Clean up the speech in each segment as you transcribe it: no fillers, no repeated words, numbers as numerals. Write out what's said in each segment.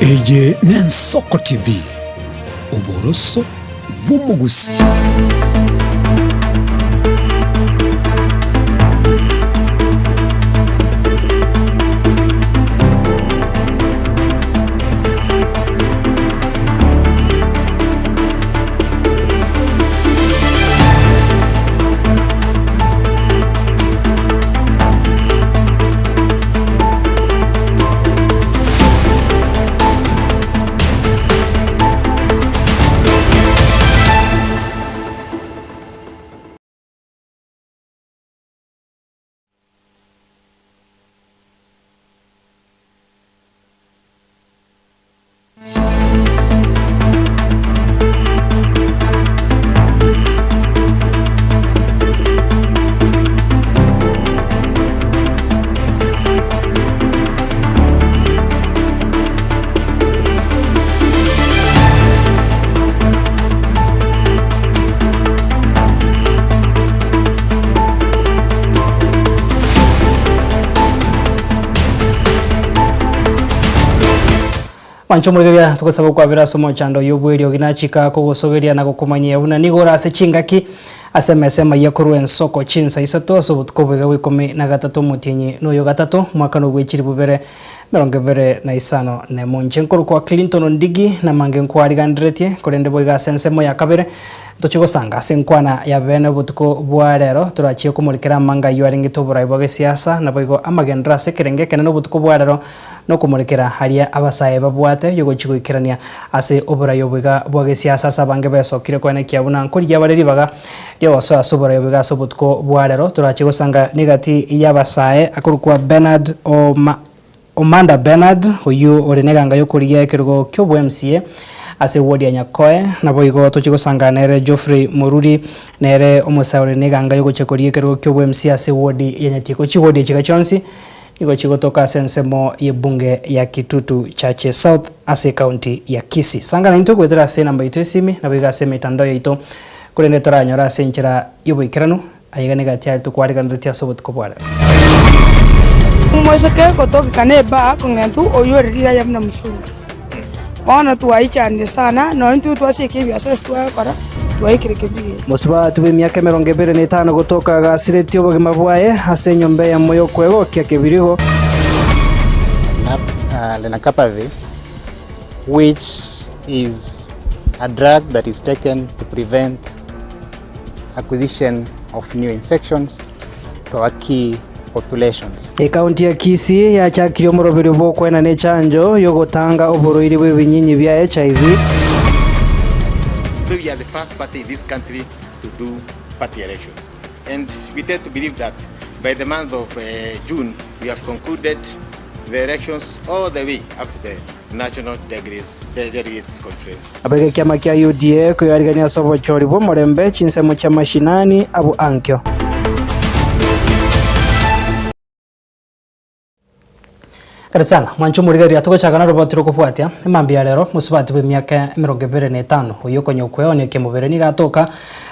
Eye n'Ensoko TV, oboroso bw'omogusi. Mwanche omorigereria, togosaba okwabera ase omochando oyio bw'eriogi nachika kogosogeria na gokomanyia buna nigo ore ase chingaki ase emesa emayia korwa ensoko chinsa isato ase obotuko oboiga bwa ikomi na gatato omotienyi noyo gatato omwaka nobwe chilifu bibere emerongo ebere na isano nemo. Inche nkorokwa Clinton Ondigi namange nkwariganderetie korende boigo ase ensemo ya kabere ntochie gosanga ase enkwana ya bene obotuko bwa rero torachie komorikera amanga ayio arengete oborai bwa gesiasa naboigo amagenderero ase ekerengo ekenene obotuko bwa rero Nokomorekera aria abasae babwate y'ogochia goikerania ase oborai obo iga bwa gesiasa ase abange besokire koenekia buna nkorigia bare ribaga ri'ogosoa ase oborai obo iga ase obotuko bwa rero torachie gosanga negati y'abasae akorokwa Bernard Oma Omanda Bernard oyio ore neganga y'okorigia ekerogo ki'obo MCA ase eward ya Nyakoe naboigo tochie gosanga nere Geoffrey Moruri nere omosae ore neganga y'ogochia korigia ekerogo ki'obo MCA ase eward ya Nyatiko. Chiward echi iga chionsi Nigo chigotoka ase ensemo y'ebunge ya Kitutu Chache South ase ekaunti ya Kisii. Sanga naintwe goetera ase enamba yaito y'esimi naboigo ase emetandao yaito korende toranyore ase enchera y'oboikeranu. Aiga nigo atiare tokwariganeretie ase obotuko bwa rero. Omoiseke gotokeka nebaa kong'entu oyio ore riraya buna musungu. Bono twaichanire sana, nonya intwe twasieka ebiasara ase twagokora, twaikire kebiri eke. Mosubati bw'emiaka emerongo ebere na etano gotoka agasiretie obogima bwaye ase enyomba eyemo y'okwegokia kebirigo. Lenacapavir, which is a drug that is taken to prevent acquisition of new infections to our key populations. Ekaunti ya Kisii yachakirie omoroberio bw'okoenana echanjo y'ogotanga oborwaire bw'ebinyinyi bia HIV. So we are the first party in this country to do party elections and we tend to believe that by the month of June we have concluded the elections all the way up to the National Delegates, Delegates Conference. Abaiga ekiama kia UDA koyarigania ase obochori bw'omorembe chinsemo chia mashinani abwo ankio. Karibu sana mwanche omorigereria togochaka noroboti rokobwatia emambia ya rero mosubati bw'emiaka emerongo ebere na etano oyio okonya okweonia kemobere nigo atoka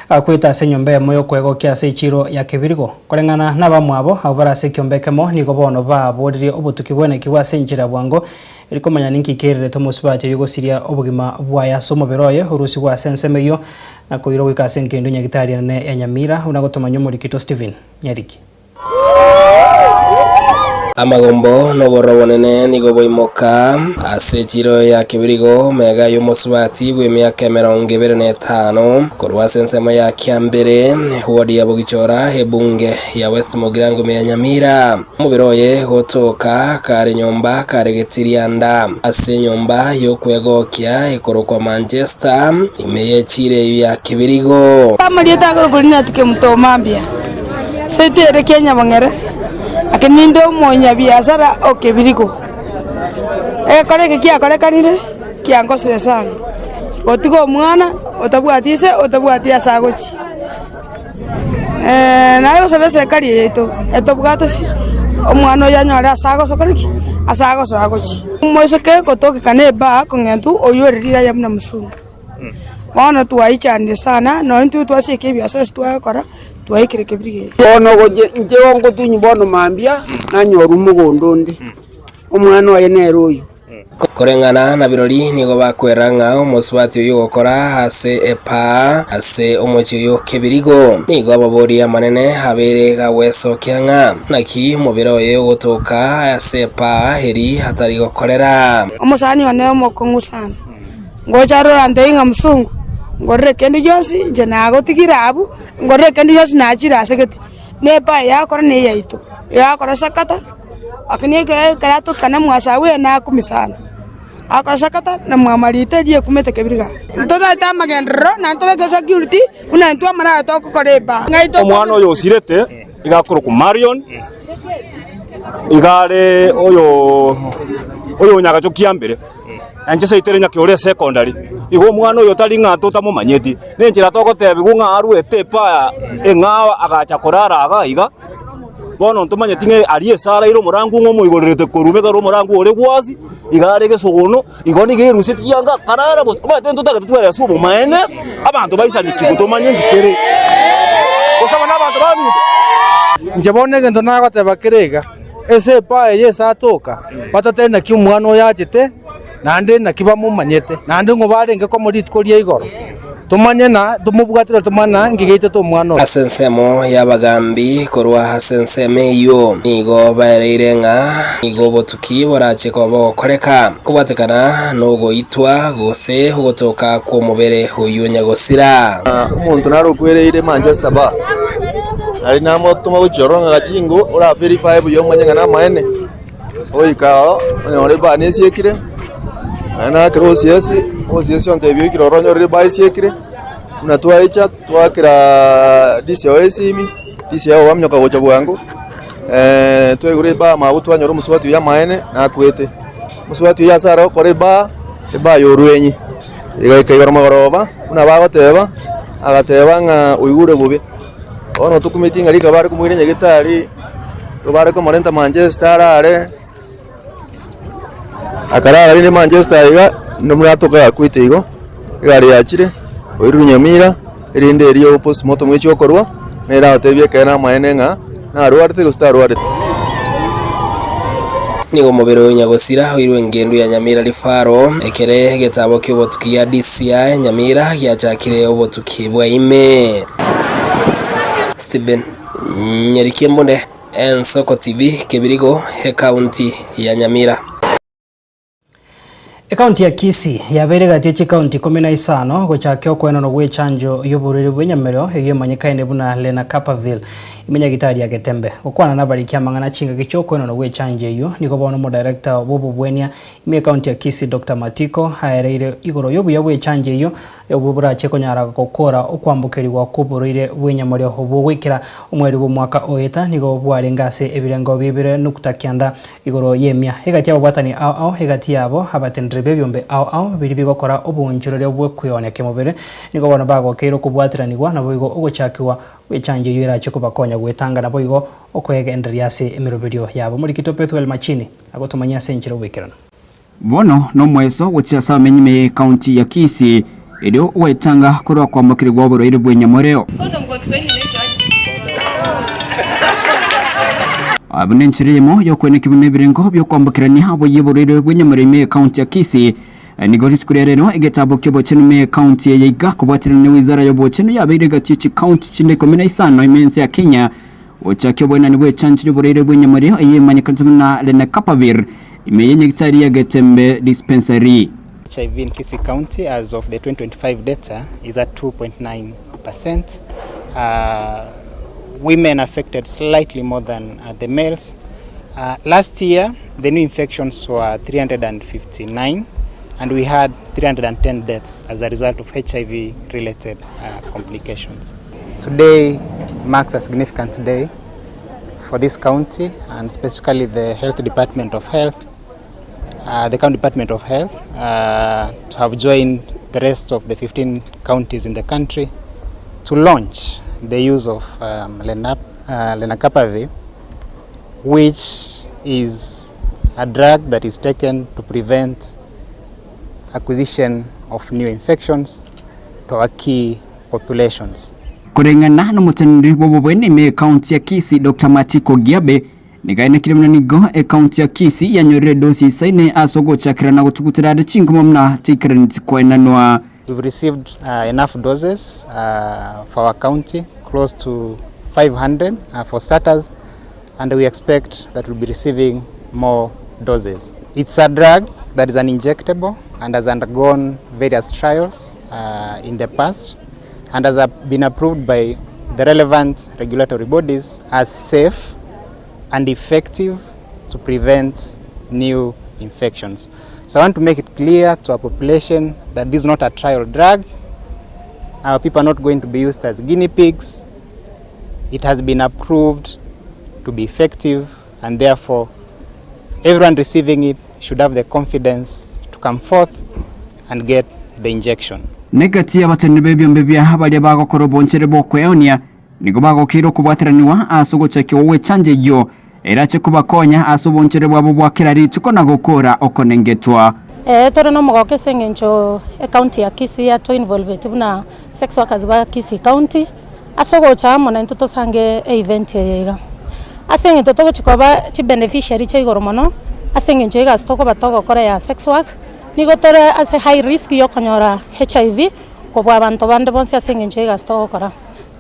akwete ase enyomba eyemo y'okwegokia ase echiro ya Kebirigo koreng'ana nabamwabo abwo bare ase ekiombe ekemo nigo bono baboririe obotuki bwenekigwe ase enchera ya bwango Eri komanya ninki kererete omosubati oyio gosiria obogima bwaye ase omobere oye orusigwe ase ensemo eyio na koirwa goika ase engencho Nyagitari enene ya Nyamira buna gotomanya omorikito Stephen Nyariki. Amagombo na obororo obonene nigo boimoka ase echiro ya kebirigo mega y'omosubati bw'emiaka emerongo ebere na etano korwa ase ensemo ya Kiambere, ward ya Bogichora, ebunge ya West Mugirango ime ya Nyamira. Omobere oye gotoka kare nyomba kare getirianda ase enyomba y'okwegokia ekorokwa Manchester, ime y'echiira eyio ya kebirigo. Amarieta akorokwa Rinat Kemuto Omambia, seito ere kia Nyabong'ere, ake ninde omonyabiasara o Kebirigo. Egekora eke kiakorekanire, kiangosire sana, gotiga omwana otabwati ise, otabwati ase agochia. Nare gosaba eserekari eye yaito etobwate ase omwana oyo anyore ase agosokora ki? Ase agosoa gochia. Omoiseke gotokeka na ebaa kong'entu oyio ore riraya buna musungu. Bono twaichanire sana nonya intwe twasieka ebiasara ase twagokora twaikire kebiri geke. Bono gochia inche ngotunywa bono mambia, nanyora omogondo onde, omwana oye nere oyo. Koreng'ana na birori nigo bakwera ng'a omosubati oyio ogokora ase epaa ase omochie oyo kebirigo. Nigo amabori amanene abeire gagwesokia ng'a naki omobere oye ogotoka ase epaa eri atari gokorera. Omosani one omokong'u sana, ngocha arore antebie ng'a mosungu, ngorere kende gionsi inche nagotigire abwo, ngorere kende gionsi nachire ase gete, na epaa eye yakora na eyaito, yakora sakata. Lakini ekero ekero atokana mwasa agwo nakumia sana, akora sakata na mwamarita erio ekumete kebiri igaa. Ntotagete amagenderero naende tobeke security buna intwe amarayo togokora ebaa. Ng'ai tokobeka. Omwana oyo osirete iga akorokwa Marion, iga are oyo oyo o Nyagacho Kiambere, na inche seito ere Nyakeore esecondary. Igo omwana oyo tari ng'a totamomanyeti, na enchera togotebiwa ng'a arwete epaa eng'ao agacha korara iga iga. Bono ntomanyeti ng'a aria esara ere omorangu ng'a omoigorerete korwa omegaro omorangu ore gwasi, iga are egesogono, igo nigo erusetie yanga akarara gose omanyete ntotagete twere ase obomaene, abanto baisanekigwe tomanye nki kere. Gose aba nabanto baminto. Inche bono egento nagoteba kere iga, ase epaa eye ase atoka, batatebie naki omwana oyo achete, naende naki bamomanyete, naende ng'o barenge komo rituko ria igoro, tomanye na tomobwatire tomanye na nki geitete omwana oyo. Ase ensemo y'abagambi korwa ase ensemo eyio nigo baereire ng'a nigo obotuki borache koba bogokoreka kobwatekana nogoitwa gose ogotoka kw'omobere oyio nyagosira. Omonto nare okwereire Manchester Bar, nari namotoma gochia ororo ng'a gachingo ora verify buya omanye ng'a namaene. Goika oo, onyore ebaa nesiekire, naende naakera OCS, OCS ontebia oikire ororo onyore ebaa esiekire, buna twaicha twaakera DCIO esimi, DCIO baminyoka gocha bwango, twaigure ebaa mabu twanyora omosubati oyio amaene nakwete. Omosubati oyio ase are gokora ebaa, ebaa ya orwenyi, egaika igoro mogoroba, buna bagoteba, agateba ng'a oigure bobe. Bono tokumeti ng'a rika bare komoira nyagetari, nigo bare komorenta Manchester arare, akarara rende Manchester iga, naende buna atoka gakwete igo, egari yachire, oirwe Nyamira, erinde erio postmortem echi gokorwa, nere agotebie ekeene amaene ng'a narwarete gose tarwareti. Nigo omobere oyo nyagosira oirwe engendu ya Nyamira Rifaro, ekere egetabo ki'obotuki gia DCI Nyamira giachakire obotuki bwa ime. Stephen Nyarikembunde, Ensoko TV, Kebirigo, Ekaunti ya Nyamira. Ekaunti ya Kisii yabeire egati ye chikaunti ikomi na isano gochakia okoenanwa gw'echanjo y'oborwaire bw'enyamero eyio emanyekaine buna Lenacapavir ime Nyagitari ya Getembe. Gokwana nabariki amang'ana chingaki chi'okoenanwa gw'echanjo eyio nigo bono omodirector bw'obobwenia ime ekaunti ya Kisii Doctor Matiko aereire igoro y'obuya bw'echanjo eyio Obwo borache konyara gokora okwambokerigwa kw'oborwaire bw'enyamorio obwo goikera omweri bw'omwaka oeta nigo bwarenge ase ebirengo bibere nukta kianda igoro y'emia. Egati y'ababwatani ao ao egati yabo abateneneri b'ebiombe ao ao biria bigokora oboonchoreria bw'okweonia kemobere nigo bono bagokeire okobwateranigwa naboigo ogochakigwa gw'echanjo eyio erache kobakonya gwetanga naboigo okwegendereria ase emeroberio yabo. Omorikito Pethuel Machini agotomanyia ase enchera y'oboikeranu. Bono nomoeso gochia ase abamenyi b'ekaunti ya Kisii, erio gwetanga korwa kwambokerigwa oborwaire bw'enyamoreo. Abwo nenchera eyemo y'okoenekia buna ebirengo bi'okwambokerania oboyia oborwaire bw'enyamoreo ime y'ekaunti ya Kisii. Nigo rituko ria rero egetabu ki'obochenu ime y'ekaunti eye iga kobwaterana ne wizara y'obochenu yabeire egati ye chikaunti chinde ikomi na isano ime y'ense ya Kenya Gochakia oboenani bw'echancho y'oboraire bw'enyamorio eye emanyekanete buna Lenacapavir ime y'enyagitari ya Getembe Dispensary. HIV in Kisii County as of the 2025 data is at 2.9 percent. Uh, women affected slightly more than uh, the males. Uh, last year, the new infections were 359 and we had 310 deaths as a result of HIV related uh, complications. Today marks a significant day for this county and specifically the Health Department of Health, uh, the County Department of Health, uh, to have joined the rest of the 15 counties in the country to launch the use of um, Lenap, uh, Lenacapavir, which is a drug that is taken to prevent acquisition of new infections to our key populations. Koreng'ana nomoteneneri bw'obobweni ime y'Ekaunti ya Kisii Doctor Matiko Giabe, Nigo ainekire buna nigo ekaunti ya Kisii yanyorire edosi isaine ase ogochakera na gotugutera are chinkuma buna chiikeraneti koenanwa. We've received enough doses for our county, close to 500 for starters, and we expect that we'll be receiving more doses. It's a drug that is an injectable and has undergone various trials in the past and has been approved by the relevant regulatory bodies as safe and effective to prevent new infections. So I want to make it clear to our population that this is not a trial drug. Our people are not going to be used as guinea pigs. It has been approved to be effective and therefore everyone receiving it should have the confidence to come forth and get the injection. Negati y'abateneneri b'ebiombe bia baria bagokora obonchere bw'okweonia nigo bagokeire okobwateranigwa ase ogochakigwa gw'echanjo eyio erache kobakonya ase obonchere bwabo bwa kera rituko na gokoora okonengetwa. Ee, tore nomogoko ase eng'encho ecounty ya Kisii yatoinvolveti buna sex workers ba Kisii county ase ogocha amo naintwe tosange e event eye iga. Ase eng'encho togochi koba chibeneficiary chia igoro mono, ase eng'encho egasi tokoba togokora ya sex work, nigo tore ase high risk ya okonyora HIV kobua abanto bande bonsi ase eng'encho egasi togokora.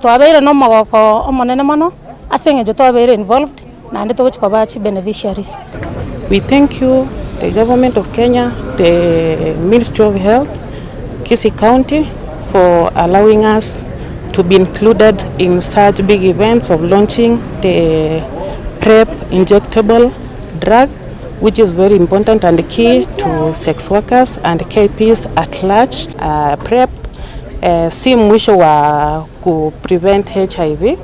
Twabeire na omogoko omonene mono ase eng'encho twabeire involved naende togochi koba chibeneficiary. We thank you the government of Kenya, the Ministry of Health, Kisii County for allowing us to be included in such big events of launching the PrEP injectable drug which is very important and key to sex workers and KPs at large. PrEP si mwisho wa ku prevent HIV.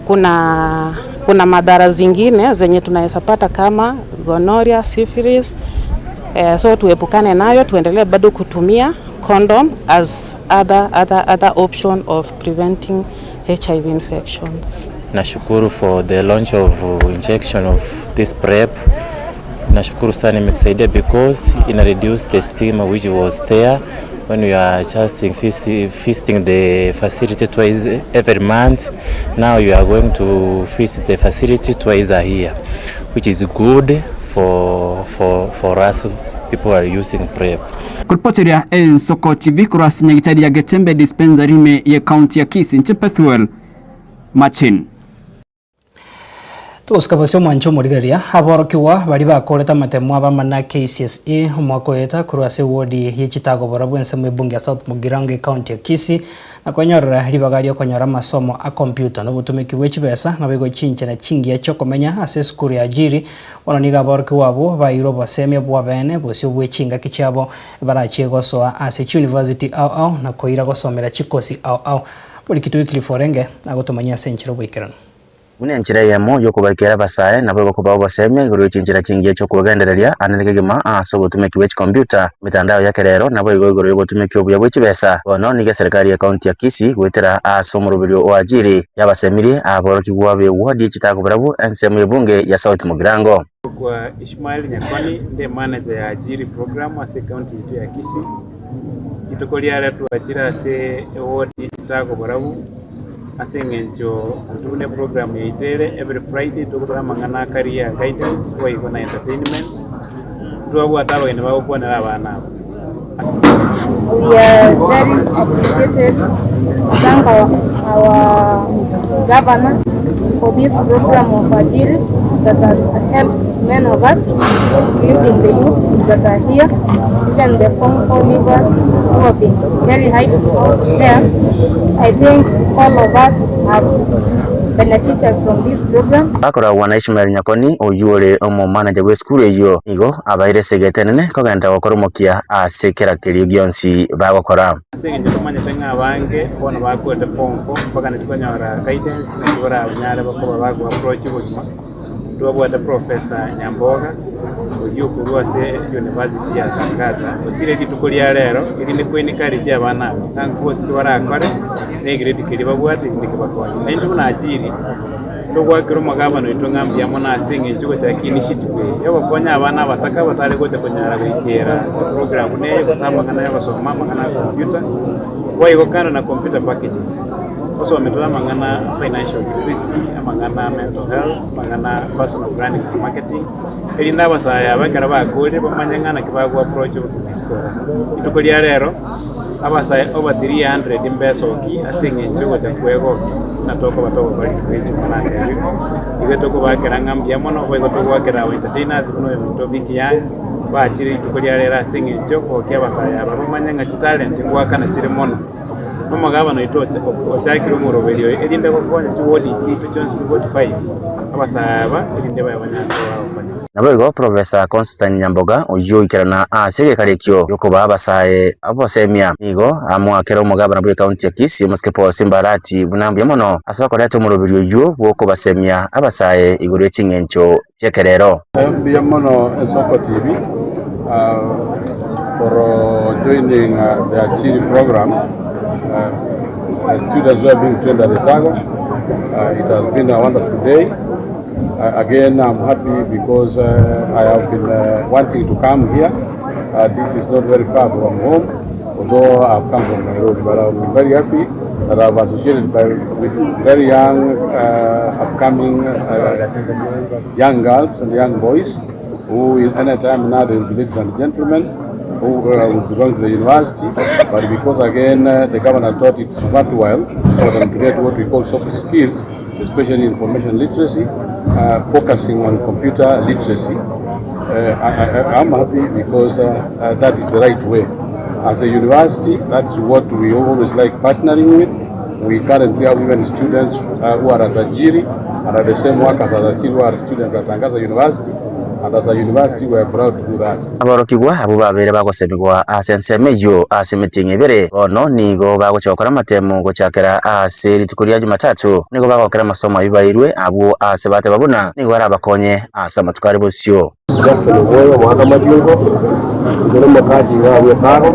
Kuna madhara zingine zenye tunaweza pata kama gonorrhea, syphilis. So tuepukane nayo, tuendelee bado kutumia condom as other option of preventing HIV infections. Nashukuru for the launch of injection of this PrEP. Nashukuru sana imetusaidia because ina reduce the stigma which was there when we are just visiting the facility twice every month. Now you are going to visit the facility twice a year, which is good for us people who are using PrEP. Koripoteria Ensoko TV korwa ase nyagitari ya Getembe Dispensary ime ye county ya Kisii inche Pethuel Machin. Togosika bosio omwancho omorigereria, aborokigwa baria bakorete amatemo abamana KCSE omwaka oeta korwa ase ewodi ye chitago borobwo ensemo ebunge ya South Mugirango ecounty ya Kisii na kwenyorera ribaga riokonyora amasomo a computer na obotumeki bwe chibesa naboigo chinchera chingiya chiokomenya ase esukuru ya Ajiri. Bono nigo aborokigwa abwo bairwe obosemia bwabene bosio bwe chingaki chiabo barachie gosoa ase chiuniversity ao ao na koira gosomera chikosi ao ao. Borikito Wycliffe Orenge agotomanyia ase enchera oboikeranu. Buna enchera eyemo y'okobaikera abasae nabo egokobaa obosemia igoro ye chinchera chingiya chi'okwegendereria ande kegima ase obotumeki bwe chikompiuta, emetandao ya kerero, naboigo igoro y'obotumeki obuya bwe chibesa. Bono nigo eserekari ye county ya Kisii goetera ase omoroberio o Ajiri yabasemirie aborokigwa be ward ye chitagobarabwo ensemo y'ebunge ya South Mugirango. Kwa Ishmael Nyakoni nde manager ya Ajiri program ase ecounty yaito ya Kisii. Rituko riare twachire ase eward ye chitagobarabwo ase eng'encho intwe buna eprogram yaito ere every Friday togokora amang'ana a career guidance boigo na entertainment, ntwabwate abageni bagokwanera abana aba. We are very appreciated. Thank our governor for this program of Ajiri that has helped many of us, including the youths that are here, even the Form 4 leavers who have been very high out there. I think all of us have benefited from this program. Bakoragwa na Ishmael Nyakoni, oyio ore omomanager bw'esukuru eyio, nigo abaire esegete enene kogenda gokora omokia ase kera kerio gionsi bagokora. Ase engencho tomanyete ng'a abange bono bakorete form four mpaka nari konyora guidance naki baranyare koba bago approach obogima. Ntwabwate Professor Nyamboga oyio okorwa ase university ya Tangaza otire rituko ria rero erinde ko encourage abana aba ng'a nkosi ki barakore na egrade keria babwate erinde kebakonye. Naintwe buna Ajiri togoakera omogabana oito ng'a mbuya mono ase eng'encho ogochaka initiative eye yogokonya abana abataka batare gocha konyara goikera eprogram buna eye gose amang'ana ya ogosoma amang'ana ya computer boigo kando na computer packages. Osome tore amang'ana a financial literacy, amang'ana a mental health, amang'ana a personal branding and marketing, erinde abasae aba ekero bakorire bamanye ng'a naki bago approach obogima isiko iga. Rituko ria rero, abasae over 300 mbesoki ase eng'encho yogocha kwegokia buna tokoba togokora rituko eri ching'ana natebire, igo tokobakera ng'a mbuya mono, boigo togoakera our entertainers buna oyominto Vicky Young, bachire rituko ria rero ase eng'encho yokogokia abasae aba bamanye ng'a chitalent ngoakana chire mono. Omogabana oito ochakire omoroberio oyo, erinde gokonya chiwodi chiaito chionsi 45, abasae aba, erinde babe banyare koba bagokonya. Naboigo Professor Constantine Nyamboga oyio oikerana ase egekaro ekio giokobaa abasae obosemia nigo amoakera omogabana bw'ecounty ya Kisii omosike Paul Simba Arati buna mbuya mono ase okoreta omoroberio oyio bw'okobasemia abasae igoro ye ching'encho chi'ekerero. Mbuya mono Ensoko TV for joining the Achiri program. The students who are being trained at Etago. It has been a wonderful day. Again, I'm happy because I have been wanting to come here. This is not very far from home, although I've come from Nairobi, but I'm very happy that I've associated with very young, upcoming young girls and young boys who in any time now they will be ladies and gentlemen who will be going to the university. But because again the governor thought it's worthwhile for them to get what we call soft skills, especially information literacy, focusing on computer literacy. I'm happy because that is the right way. As a university, that's what we always like partnering with. We currently have even students who are at Ajiri and at the same workers at Ajiri who are students at Tangaza University. And as a university, we are proud to do that. Aborokigwa abwo babeire bagosemigwa ase ensemo eyio ase emetienyi ebere, bono nigo bagochia gokora amatemo gochakera ase rituko ria Jumatatu. Nigo bagokera amasomo ayio bairwe abwo ase bateba buna nigo arabakonye ase amatuko are bosio. Jackson Omwoyo, omogaka Majungo, inche nomokachi iga abwo Etago.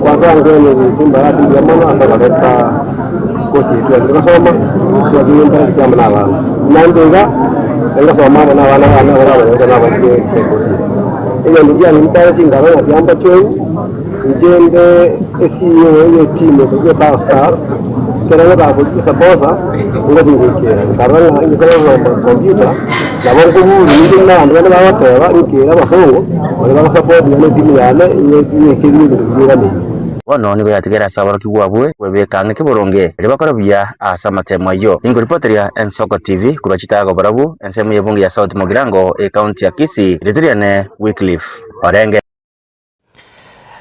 Kwanza ngwene Simba yaku mbuya mono ase okoreta course eye twachire gosoma, twachire interact amo na abana. Naende iga, engosoma amo na abana bane abare abanyaroka na abaiseke ase ecourse eye. Egento kiang'itare chingaro ng'a kiamba chweni, inche nde eCEO ye etimu ya Etago Stars, ekero ngotakoria chisaposa, ngochi ngoikera, nkarora ng'a inche gosoma computer. Nabo nkoburia inche buna abanto bande bagoteba, nkere abasongo baria bagosapoti bono etimu yane ing'ekerie ebinto biria eganeire. Bono nigo yatigere ase aborokigwa abwo kwebeka ang'e kiboronge, erio bakore buya ase amatemo ayio. Ninkoripoteria Ensoko TV korwa chitago barabwo, ensemo y'ebunge ya South Mugirango, ecounty ya Kisii, ritu riane Wycliffe Orenge.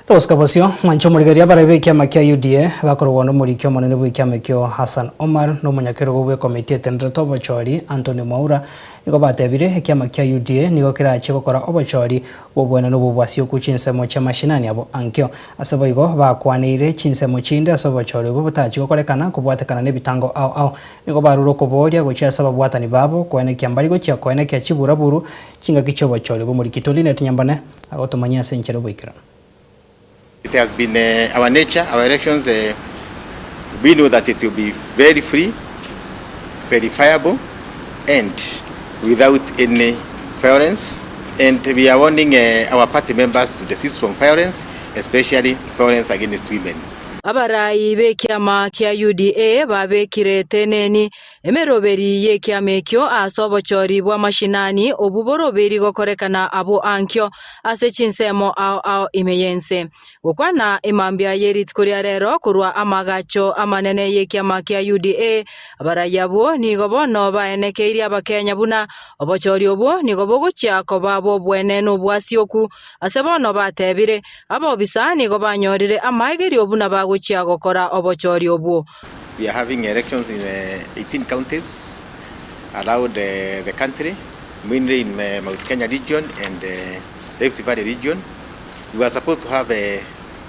Togosika bosio, mwanche omorigereria abarai b'ekiama kia UDA bakorogwa nomoriki omonene bw'ekiama ekio Hassan Omar na omonyakerogo bw'ekomiti etenderete obochori Anthony Mwaura nigo batebire ekiama kia UDA nigo kerachie gokora obochori bw'oboenenu bw'obwasioku chinsemo chia mashinani abo ankio. Ase boigo bakwaneire chinsemo chinde ase obochori obwo botachie gokorekana kobwatekana nebitango ao ao. Nigo barure okoboria gochia ase ababwatani babo koenekia mbari gochia koenekia chiburaburu chingaki chi'obochori bw'omoriki Toline Tinyambane Agotomanyia ase enchera y'oboikeranu. It has been our nature, our elections, we know that it will be very free, verifiable and without any violence and we are warning our party members to desist from violence, especially violence against women. Abarai b'ekiama kia UDA babekire teneni Emeroberi y'ekiama ekio ase obochori bw'amashinani obwo boroberi gokorekana abwo ankio ase chinsemo ao ao ime y'ense. Gokwana emambia ye rituko ria rero korwa amagacho amanene y'ekiama kia UDA, abarai abwo nigo bono baenekeirie Abakenya buna obochori obwo nigo bogochia koba bw'obwene nobwasioku. Ase bono batebire, abobisa nigo banyorire amaegerio buna bagochia gokora obochori obwo. We are having elections in 18 counties around the country, mainly in Mount Kenya region and Rift Valley region. We were supposed to have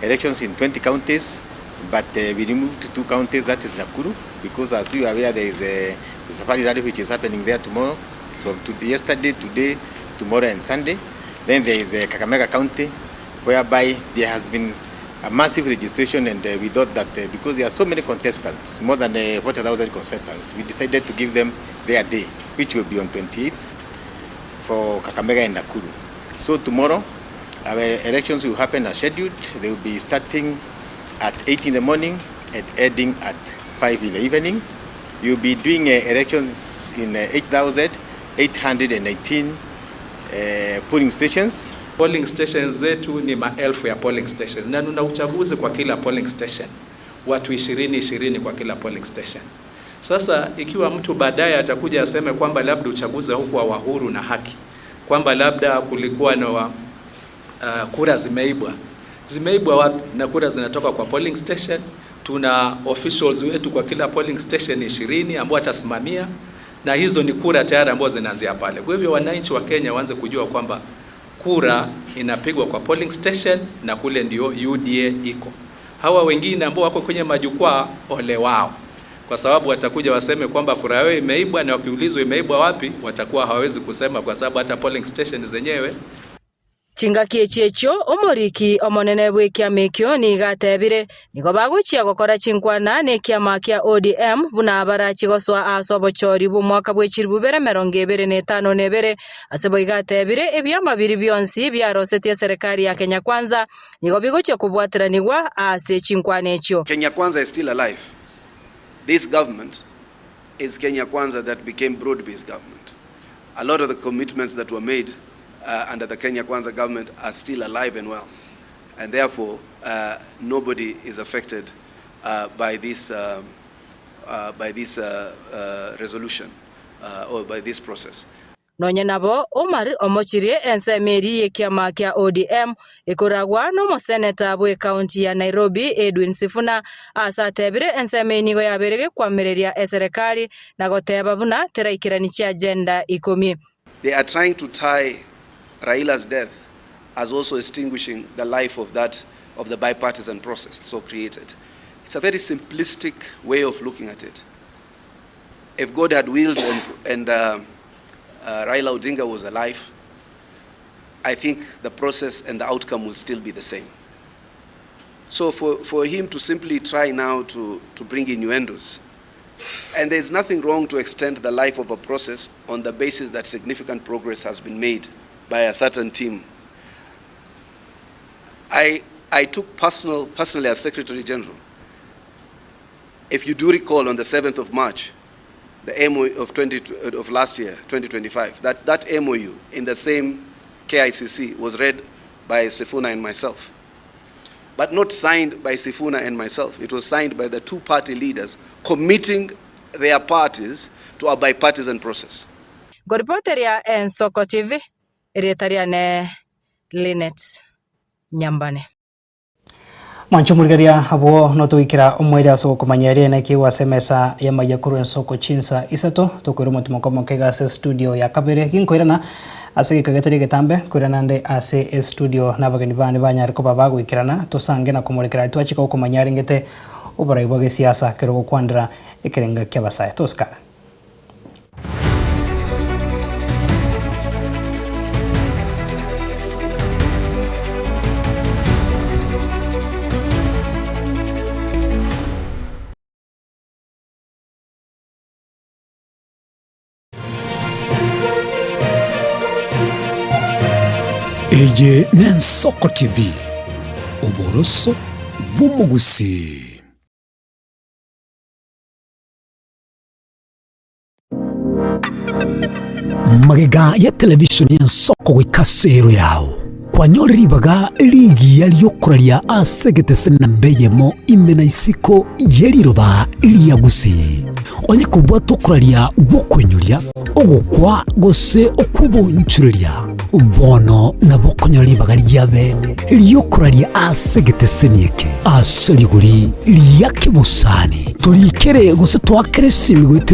elections in 20 counties, but we removed two counties, that is Nakuru, because as you are aware there is a safari rally which is happening there tomorrow, from to yesterday, today, tomorrow and Sunday. Then there is Kakamega County, whereby there has been a massive registration and we thought that because there are so many contestants, more than 40,000 contestants, we decided to give them their day, which will be on 28th for Kakamega and Nakuru. So tomorrow, our elections will happen as scheduled. They will be starting at 8 in the morning and ending at 5 in the evening. You'll be doing elections in 8,819 polling stations. Polling stations zetu ni maelfu ya polling stations na tuna uchaguzi kwa kila polling station, watu 20 20 kwa kila polling station. Sasa ikiwa mtu baadaye atakuja aseme kwamba labda uchaguzi haukuwa wa huru na haki, kwamba labda kulikuwa na kura zimeibwa, zimeibwa wapi? Na kura zinatoka kwa polling station. Tuna officials wetu kwa kila polling station 20 ambao watasimamia, na hizo ni kura tayari ambazo zinaanzia pale. Kwa hivyo wananchi wa Kenya waanze kujua kwamba kura inapigwa kwa polling station na kule ndio UDA iko. Hawa wengine ambao wako kwenye majukwaa, ole wao, kwa sababu watakuja waseme kwamba kura yao imeibwa, na wakiulizwa imeibwa wapi, watakuwa hawawezi kusema, kwa sababu hata polling station zenyewe Chingaki echi echio omoriki omonene bw'ekiama ekio nigo atebire nigo bagochia gokora chinkwana na ekiama kia ODM buna barachi gosoa ase obochori bw'omwaka bwe chilifu bibere emerongo ebere na etano na ebere. Ase boigo atebire ebiama biria bionsi biarosetie eserekari ya Kenya Kwanza nigo bigochia kobwateranigwa ase chinkwana echio. Kenya Kwanza is still alive. This government is Kenya Kwanza that became broad-based government. A lot of the commitments that were made under the Kenya Kwanza government are still alive and well. And therefore, nobody is affected by this, by this resolution or by this process. Nonye nabo, Omar omochirie ensemo eria y'ekiama kia ODM ekoragwa n'omoseneta bw'ekaunti ya Nairobi Edwin Sifuna ase atebire ensemo eye nigo yabeire gekwamereria eserekari na goteba buna teraikerani chiagenda ikomi. They are trying to tie Raila's death as also extinguishing the life of that of the bipartisan process so created. It's a very simplistic way of looking at it. If God had willed and Raila Odinga was alive, I think the process and the outcome will still be the same. So for him to simply try now to bring innuendos, and there's nothing wrong to extend the life of a process on the basis that significant progress has been made by a certain team. I took personally as Secretary General, if you do recall on the 7th of March, the MOU of, 20, of last year, 2025, that MOU in the same KICC was read by Sifuna and myself, but not signed by Sifuna and myself. It was signed by the two party leaders committing their parties to a bipartisan process. Ngoripoteria Ensoko TV, erieta riane Linet Nyambane. Mwancho murigeria abwo notogikira omweri ase ogokomanya eria naki gwase emesa ya maiya korwa ensoko chinsa isato tokoira omotimo komoke iga ase studio ya kabere ginkoirana ase egeka getari egetambe koirana nde ase estudio na abageni bane banyare koba bagoikerana tosange na komorekera twachika gokomanya arengete oborai bwa gesiasa kero gokwandera ekerenga kia abasae tosikara. Eye n'Ensoko TV, oboroso bw'omogusii. Magega ya televishoni y'Ensoko goika ase ero yao, kwanyorire ribaga rigiya ri'okoraria ase egetese namba eyemo ime na isiko ye riroba ria Gusii. Onye kobwata okoraria gw'okoinyoria, ogokwa gose okw'obonchoreria, bono nabo okonyora ribaga ria bene ri'okoraria ase egeteseni eke ase rigori ria kebosani. Torikere gose toakere esimi goetera.